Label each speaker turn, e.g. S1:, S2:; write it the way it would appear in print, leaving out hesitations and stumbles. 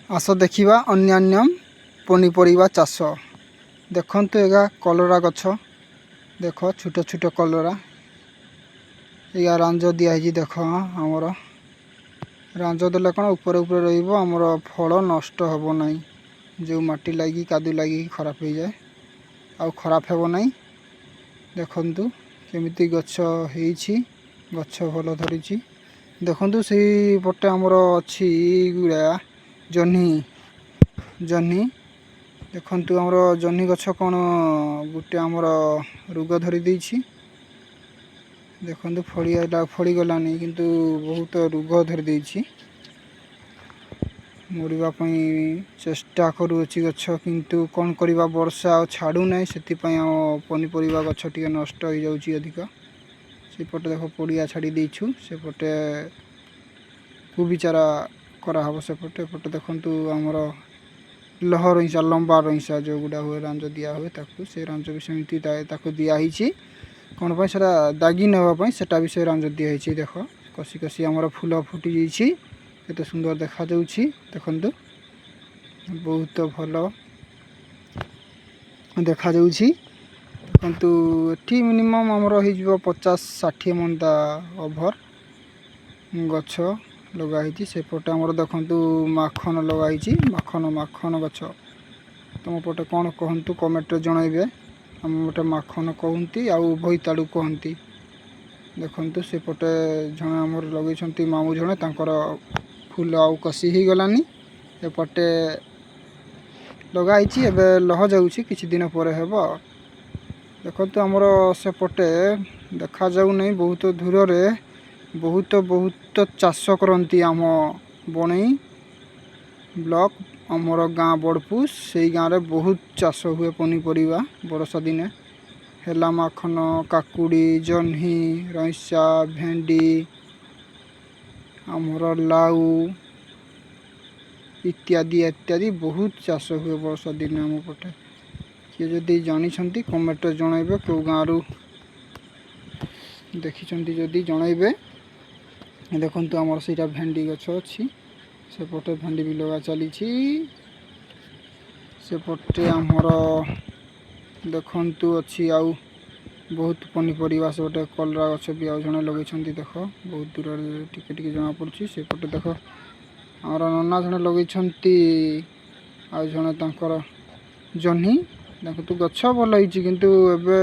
S1: ଆସ ଦେଖିବା ଅନ୍ୟାନ୍ୟ ପନିପରିବା ଚାଷ। ଦେଖନ୍ତୁ, ଏଗା କଲରା ଗଛ। ଦେଖ, ଛୋଟ ଛୋଟ କଲରା। ଏଇଆ ରାଞ୍ଜ ଦିଆହେଇଛି। ଦେଖ, ଆମର ରାଞ୍ଜ ଦେଲେ କ'ଣ ଉପରେ ଉପରେ ରହିବ, ଆମର ଫଳ ନଷ୍ଟ ହେବ ନାହିଁ। ଯେଉଁ ମାଟି ଲାଗି, କାଦୁ ଲାଗିକି ଖରାପ ହେଇଯାଏ, ଆଉ ଖରାପ ହେବ ନାହିଁ। ଦେଖନ୍ତୁ କେମିତି ଗଛ ହେଇଛି, ଗଛ ଭଲ ଧରିଛି। ଦେଖନ୍ତୁ, ସେଇପଟେ ଆମର ଅଛି ଗୁଡ଼ା ଜହ୍ନି। ଜହ୍ନି ଦେଖନ୍ତୁ, ଆମର ଜହ୍ନି ଗଛ କ'ଣ ଗୋଟେ ଆମର ରୋଗ ଧରି ଦେଇଛି। ଦେଖନ୍ତୁ, ଫଳି ଫଳିଗଲାନି, କିନ୍ତୁ ବହୁତ ରୋଗ ଧରି ଦେଇଛି। ମରିବା ପାଇଁ ଚେଷ୍ଟା କରୁଅଛି ଗଛ, କିନ୍ତୁ କ'ଣ କରିବା, ବର୍ଷା ଆଉ ଛାଡ଼ୁନାହିଁ। ସେଥିପାଇଁ ଆମ ପନିପରିବା ଗଛ ଟିକେ ନଷ୍ଟ ହେଇଯାଉଛି ଅଧିକ। ସେପଟେ ଦେଖ, ପଡ଼ିଆ ଛାଡ଼ି ଦେଇଛୁ, ସେପଟେ କୋବି ଚାରା କରାହବ ସେପଟେ। ଏପଟେ ଦେଖନ୍ତୁ, ଆମର ଲହ ରଇଁସା, ଲମ୍ବା ରଇଁସା ଯେଉଁଗୁଡ଼ା ହୁଏ, ରାଞ୍ଜ ଦିଆ ହୁଏ ତାକୁ। ସେ ରାଞ୍ଜ ବି ସେମିତି ତାକୁ ଦିଆହେଇଛି। କ'ଣ ପାଇଁ? ସେଟା ଦାଗି ନେବା ପାଇଁ ସେଟା ବି ସେ ରାଞ୍ଜ ଦିଆହେଇଛି। ଦେଖ, କଷି କଷି ଆମର ଫୁଲ ଫୁଟି ଯାଇଛି, କେତେ ସୁନ୍ଦର ଦେଖାଯାଉଛି। ଦେଖନ୍ତୁ, ବହୁତ ଭଲ ଦେଖାଯାଉଛି। ଦେଖନ୍ତୁ, ଏଠି ମିନିମମ୍ ଆମର ହେଇଯିବ 50-60 ମନ୍ଦା ଓଭର ଗଛ ଲଗା ହେଇଛି। ସେପଟେ ଆମର ଦେଖନ୍ତୁ, ମାଖନ ଲଗା ହେଇଛି। ମାଖନ, ମାଖନ ଗଛ ତୁମ ପଟେ କ'ଣ କହନ୍ତୁ, କମେଣ୍ଟରେ ଜଣାଇବେ। ଆମ ପଟେ ମାଖନ କହନ୍ତି ଆଉ ବୋଇତାଳୁ କୁହନ୍ତି। ଦେଖନ୍ତୁ, ସେପଟେ ଜଣେ ଆମର ଲଗେଇଛନ୍ତି, ମାମୁଁ ଜଣେ, ତାଙ୍କର ଫୁଲ ଆଉ କଷି ହେଇଗଲାନି। ଏପଟେ ଲଗା ହେଇଛି, ଏବେ ଲହ ଯାଉଛି, କିଛି ଦିନ ପରେ ହେବ। ଦେଖନ୍ତୁ, ଆମର ସେପଟେ ଦେଖାଯାଉନାହିଁ, ବହୁତ ଦୂରରେ ବହୁତ ବହୁତ ଚାଷ କରନ୍ତି। ଆମ ବଣେଇ ବ୍ଲକ, ଆମର ଗାଁ ବଡ଼ପୁଷ, ସେଇ ଗାଁରେ ବହୁତ ଚାଷ ହୁଏ ପନିପରିବା। ବର୍ଷା ଦିନେ ହେଲା ମାଖନ, କାକୁଡ଼ି, ଜହ୍ନି, ରଇଁସା, ଭେଣ୍ଡି, ଆମର ଲାଉ ଇତ୍ୟାଦି ଇତ୍ୟାଦି ବହୁତ ଚାଷ ହୁଏ ବର୍ଷା ଦିନେ ଆମ ପଟେ। କିଏ ଯଦି ଜାଣିଛନ୍ତି, କମେଣ୍ଟରେ ଜଣାଇବେ। କେଉଁ ଗାଁରୁ ଦେଖିଛନ୍ତି ଯଦି ଜଣାଇବେ। ଦେଖନ୍ତୁ, ଆମର ସେଇଟା ଭେଣ୍ଡି ଗଛ ଅଛି। ସେପଟେ ଭେଣ୍ଡି ବି ଲଗା ଚାଲିଛି। ସେପଟେ ଆମର ଦେଖନ୍ତୁ ଅଛି ଆଉ ବହୁତ ପନିପରିବା। ସେପଟେ କଲରା ଗଛ ବି ଆଉ ଜଣେ ଲଗେଇଛନ୍ତି। ଦେଖ, ବହୁତ ଦୂରରେ ଟିକେ ଟିକେ ଜଣାପଡ଼ୁଛି। ସେପଟେ ଦେଖ, ଆମର ନନା ଜଣେ ଲଗେଇଛନ୍ତି, ଆଉ ଜଣେ ତାଙ୍କର ଜହ୍ନି। ଦେଖନ୍ତୁ, ଗଛ ଭଲ ହେଇଛି, କିନ୍ତୁ ଏବେ